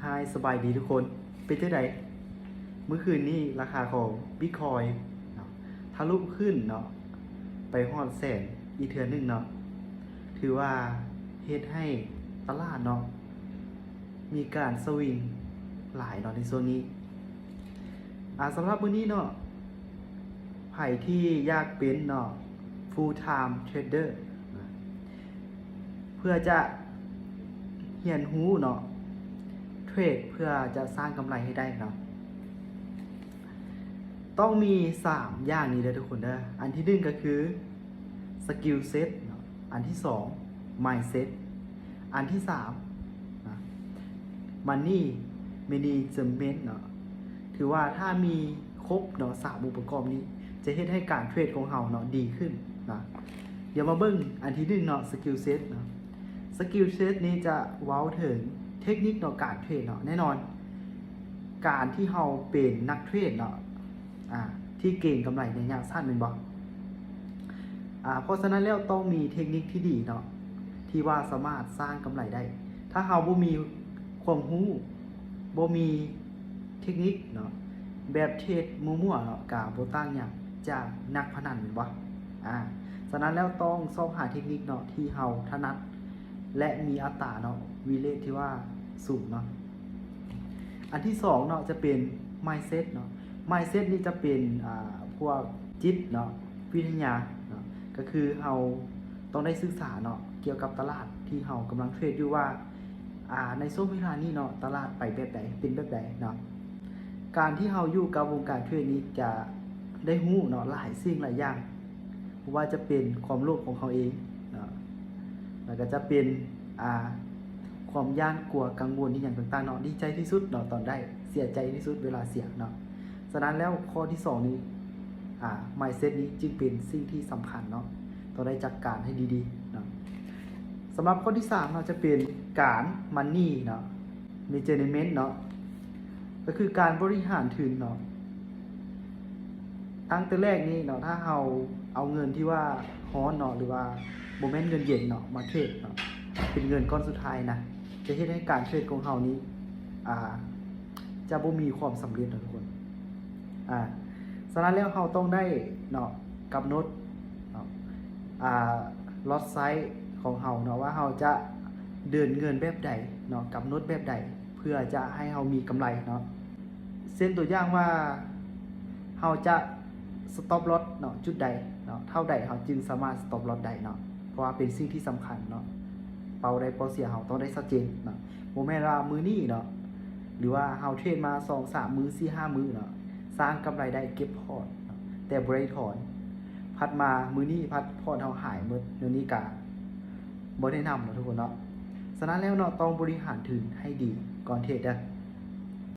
Hi ສະບາຍດີທຸກຄົນ ເປັນຈັ່ງໃດ? ມື້ຄືນນີ້ລາຄາຂອງບິດຄອຍເນາະ ທະລຸຂຶ້ນເນາະ ໄປຮອດແສນອີກເທື່ອໜຶ່ງເນາະ ຖືວ່າເຮັດໃຫ້ຕະຫຼາດເນາະ ມີການສະວິງຫຼາຍເນາະໃນຊ່ວງນີ້. ອາ ສຳລັບມື້ນີ້ເນາະ ໃຜທີ່ຢາກເປັນເນາະ full time trader ນະ ເພື່ອຈະຮຽນຮູ້ເນາະ ເທຣດເພື່ອຈະສ້າງກຳໄລໃຫ້ໄດ້ເນາະ ຕ້ອງມີສາມຢ່າງນີ້ເດີທຸກຄົນເດີ. ອັນທີໜຶ່ງກໍຄື skill set ເນາະ ອັນທີສອງ mindset ອັນທີສາມນະ money management ເນາະ. ຖືວ່າຖ້າມີຄົບເນາະ ສາມອົງປະກອບນີ້ ຈະເຮັດໃຫ້ການເທຣດຂອງເຮົາເນາະ ດີຂຶ້ນນະ. ດຽວມາເບິ່ງອັນທີໜຶ່ງເນາະ skill set ເນາະ. skill set ນີ້ຈະເວົ້າເຖິງເທັກນິກເນາະ ການເທຣດເນາະ. ແນ່ນອນ ການທີ່ເຮົາເປັນນັກເທຣດເນາະ ອາ ທີ່ເກັງກຳໄລໃນໄລຍະສັ້ນແມ່ນບໍ່? ອາ ເພາະສະນັ້ນແລ້ວຕ້ອງມີເທັກນິກທີ່ດີເນາະ ທີ່ວ່າສາມາດສ້າງກຳໄລໄດ້. ຖ້າເຮົາບໍ່ມີຄວາມຮູ້ ບໍ່ມີເທັກນິກເນາະ ແບບເທຣດມົ້ວໆເນາະ ກະບໍ່ຕ່າງຫຍັງຈາກນັກພະນັນແມ່ນບໍ່? ອາ ສະນັ້ນແລ້ວຕ້ອງຊອກຫາເທັກນິກເນາະ ທີ່ເຮົາຖະໜັດ ແລະ ມີອັດຕາເນາະ win rate ທີ່ວ່າສູງເນາະ. ອັນທີສອງເນາະ ຈະເປັນ mindset ເນາະ. mindset ນີ້ຈະເປັນ ອາ ພວກຈິດເນາະ ວິທະຍາເນາະ ກໍຄືເຮົາຕ້ອງໄດ້ສຶກສາເນາະ ກ່ຽວກັບຕະຫຼາດທີ່ເຮົາກຳລັງເທຣດຢູ່ວ່າ ອາ ໃນຊ່ວງເວລານີ້ເນາະ ຕະຫຼາດໄປແບບໃດ ເປັນແບບໃດເນາະ. ການທີ່ເຮົາຢູ່ກັບວົງການເທຣດນີ້ ຈະໄດ້ຮູ້ເນາະ ຫຼາຍສິ່ງຫຼາຍຢ່າງ ບໍ່ວ່າຈະເປັນຄວາມໂລບຂອງເຮົາເອງເນາະ ແລ້ວກໍຈະເປັນ ອາ ຄວາມຢ້ານກົວກັງວົນອີ່ຫຍັງຕ່າງໆເນາະ ດີໃຈທີ່ສຸດເນາະຕອນໄດ້ ເສຍໃຈທີ່ສຸດເວລາເສຍເນາະ. ສະນັ້ນແລ້ວຂໍ້ທີສອງນີ້ ອາ mindset ນີ້ຈຶ່ງເປັນສິ່ງທີ່ສຳຄັນເນາະ ຕ້ອງໄດ້ຈັດການໃຫ້ດີໆເນາະ. ສຳລັບຂໍ້ທີສາມເນາະ ຈະເປັນການ money ເນາະ management ເນາະ ກໍຄືການບໍລິຫານທຶນເນາະ. ຕັ້ງແຕ່ແລກນີ້ເນາະ ຖ້າເຮົາເອົາເງິນທີ່ວ່າຮ້ອນເນາະ ຫຼືວ່າບໍ່ແມ່ນເງິນເຢັນເນາະ ມາເທຣດເນາະ ເປັນເງິນກ້ອນສຸດທ້າຍນະ ຈະເຮັດໃຫ້ການເທຣດຂອງເຮົານີ້ ອາ ຈະບໍ່ມີຄວາມສຳເລັດເນາະທຸກຄົນ. ອາ ສະນັ້ນແລ້ວເຮົາຕ້ອງໄດ້ເນາະ ກຳນົດເນາະ ອາ ລອດໄຊຂອງເຮົາເນາະ ວ່າເຮົາຈະເດີນເງິນແບບໃດເນາະ ກຳນົດແບບໃດ ເພື່ອຈະໃຫ້ເຮົາມີກຳໄລເນາະ. ເຊັ່ນຕົວຢ່າງວ່າ ເຮົາຈະ stop loss ເນາະ ຈຸດໃດເນາະ ເທົ່າໃດເຮົາຈຶ່ງສາມາດ stop loss ໄດ້ເນາະ ເພາະວ່າເປັນສິ່ງທີ່ສຳຄັນເນາະ. ເປົ້າໄດ້ເປົ້າເສຍເຮົາຕ້ອງໄດ້ຊັດເຈນເນາະ ບໍ່ແມ່ນວ່າມື້ນີ້ເນາະ ຫຼືວ່າເຮົາເທຣດມາສອງສາມມື້ ສີ່ຫ້າມື້ເນາະ ສ້າງກຳໄລໄດ້ເກັບພອດເນາະ ແຕ່ບໍ່ໄດ້ຖອນ ພັດມາມື້ນີ້ພັດພອດເຮົາຫາຍໝົດ ແນວນີ້ກະບໍ່ແນະນຳເນາະທຸກຄົນເນາະ. ສະນັ້ນແລ້ວເນາະ ຕ້ອງບໍລິຫານທຶນໃຫ້ດີກ່ອນເທຣດເດີ.